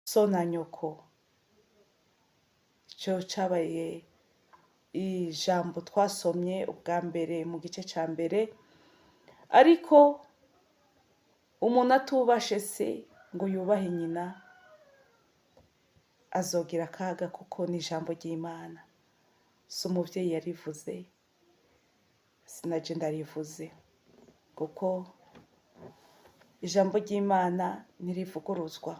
So na nyoko. Ico cabaye ijambo twasomye ubwa mbere mu gice ca mbere. Ariko umuntu atubashe se ngo yubahe nyina azogira akaga, kuko ni ijambo ry'Imana. Si umuvyeyi yarivuze, sinaje ndarivuze, kuko ijambo ry'Imana ntirivuguruzwa.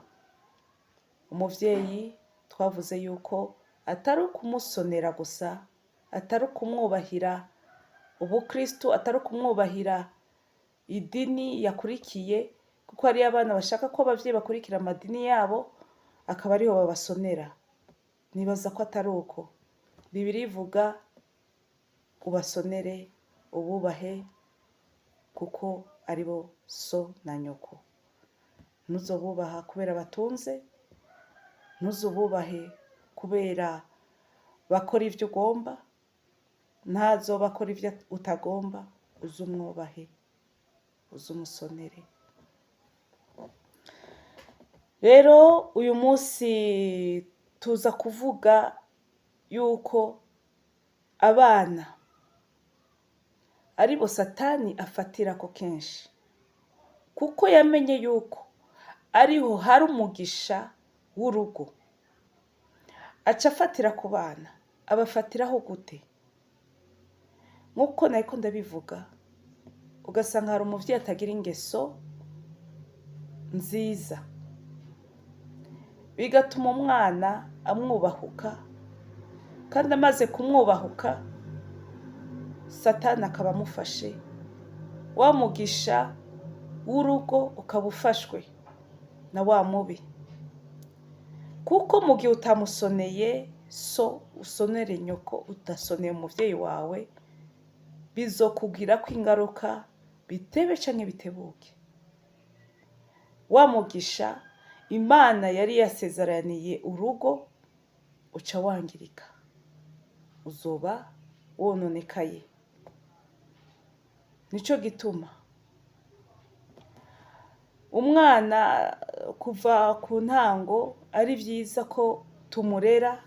Umuvyeyi twavuze yuko atari ukumusonera gusa, atari ukumwubahira ubukristu, atari ukumwubahira idini yakurikiye, kuko hariyo abana bashaka ko abavyeyi bakurikira amadini yabo, akaba ariho babasonera. Nibaza ko atari uko. Bibiliya ivuga ubasonere, ububahe, kuko aribo so na nyoko. Ntuzobubaha kubera batunze, ntuzububahe kubera bakora ivyo ugomba. Ntazobakora ivyo utagomba, uze umwubahe, uze umusonere. Rero uyu munsi tuza kuvuga yuko abana aribo Satani afatirako kenshi, kuko yamenye yuko ariho hari umugisha w'urugo. Aca afatira ku bana. Abafatiraho gute? Nk'uko nariko ndabivuga, ugasanga hari umuvyeyi atagira ingeso nziza, bigatuma umwana amwubahuka, kandi amaze kumwubahuka, Satani akaba amufashe. Wa mugisha w'urugo ukaba ufashwe na wa mubi, kuko mu gihe utamusoneye so, usonere nyoko, udasoneye umuvyeyi wawe, bizokugirako ingaruka, bitebe canke bitebuke. Wa mugisha Imana yari yasezeraniye urugo uca wangirika, uzoba wononekaye. Nico gituma umwana kuva ku ntango ari vyiza ko tumurera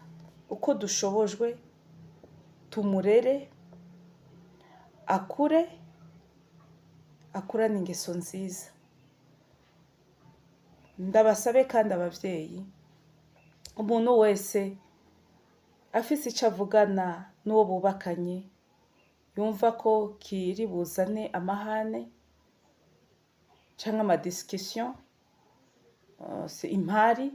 uko dushobojwe, tumurere akure, akurane ingeso nziza. Ndabasabe kandi abavyeyi, umuntu wese afise ico avugana n'uwo bubakanye, yumva ko kiri buzane amahane canke ama discussion, impari.